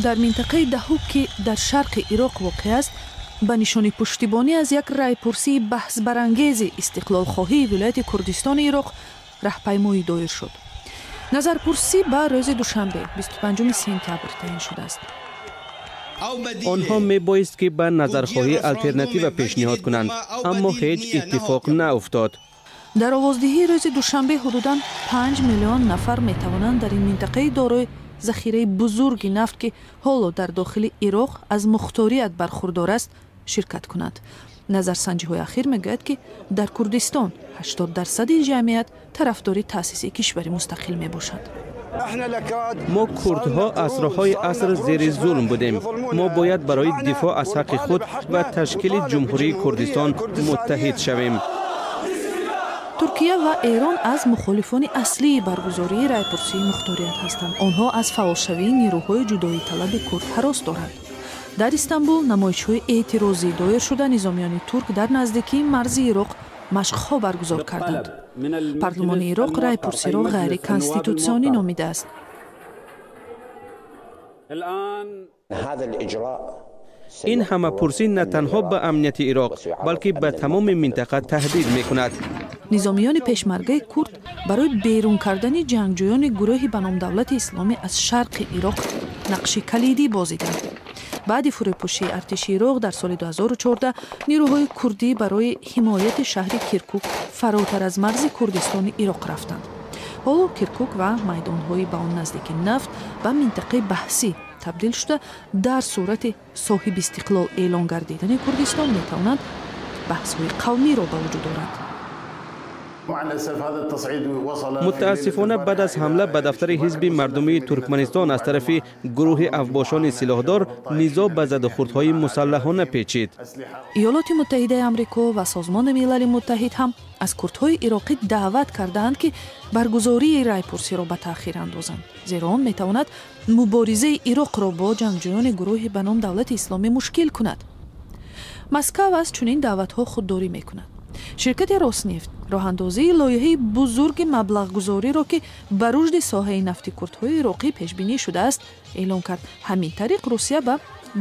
Дар минтақаи Даҳук, ки дар шарқи Ироқ воқеъ аст, ба нишони пуштибонӣ аз як райпурсии баҳсбарангези истиқлолхоҳии вилояти Курдистони Ироқ раҳпаймоӣ доир шуд. Назарпурсӣ ба рӯзи душанбе, 25 сентябр, таъин шудааст. Онҳо мебоист, ки ба назархоҳӣ алтернатива пешниҳод кунанд, аммо ҳеҷ иттифоқ науфтод. Дар овоздиҳии рӯзи душанбе ҳудудан 5 миллион нафар метавонанд дар ин минтақаи дорои захираи бузурги нафт, ки ҳоло дар дохили Ироқ аз мухторият бархурдор аст, ширкат кунанд. Назарсанҷиҳои ахир мегӯяд, ки дар Курдистон 80 дарсади ҷамъият тарафдори таъсиси кишвари мустақил мебошанд. Мо курдҳо асрҳои аср зери зулм будем. Мо бояд барои дифоъ аз ҳаққи худ ва ташкили Ҷумҳурии Курдистон муттаҳид шавем. Туркия ва Эрон аз мухолифони аслии баргузории райпурсии мухторият ҳастанд. Онҳо аз фаъолшавии нерӯҳои ҷудоиталаби курд ҳарос доранд. Дар Истанбул намоишҳои эътирозӣ доир шуда, низомиёни турк дар наздикии марзи Ироқ машқҳо баргузор карданд. Парлумони Ироқ райпурсиро ғайриконститутсионӣ номидааст. Ин ҳамапурсӣ на танҳо ба амнияти Ироқ, балки ба тамоми минтақа таҳдид мекунад. Низомиёни пешмаргаи курд барои берун кардани ҷангҷӯёни гурӯҳи ба ном Давлати Исломӣ аз шарқи Ироқ нақши калидӣ бозиданд. Баъди фурӯпошии артиши Ироқ дар соли 2014, нерӯҳои курдӣ барои ҳимояти шаҳри Киркук фаротар аз марзи Курдистони Ироқ рафтанд. Ҳоло Киркук ва майдонҳои ба он наздики нафт ба минтақаи баҳсӣ табдил шуда, дар сурати соҳибистиқлол эълон гардидани Курдистон метавонанд баҳсҳои қавмиро ба вуҷуд оранд. Мутаассифона, баъд аз ҳамла ба дафтари Ҳизби мардумии Туркманистон аз тарафи гурӯҳи авбошони силоҳдор, низоъ ба задухӯрдҳои мусаллаҳона печид. Иёлоти Муттаҳидаи Амрико ва Созмони Милали Муттаҳид ҳам аз курдҳои ироқӣ даъват кардаанд, ки баргузории райпурсиро ба таъхир андозанд, зеро он метавонад муборизаи Ироқро бо ҷангҷӯёни гурӯҳи ба ном Давлати Исломӣ мушкил кунад. Москав аз чунин даъватҳо худдорӣ мекунад. Ширкати Роснефт роҳандозии лоиҳаи бузурги маблағгузориро, ки ба рушди соҳаи нафти курдҳои ироқӣ пешбинӣ шудааст, эълон кард. Ҳамин тариқ Русия ба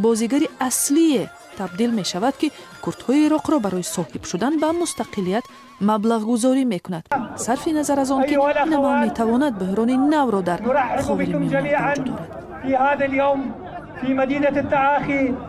бозигари аслие табдил мешавад, ки курдҳои Ироқро барои соҳиб шудан ба мустақилият маблағгузорӣ мекунад, сарфи назар аз он ки ин амал метавонад буҳрони навро дар Ховари Миёна ба вуҷуд орад.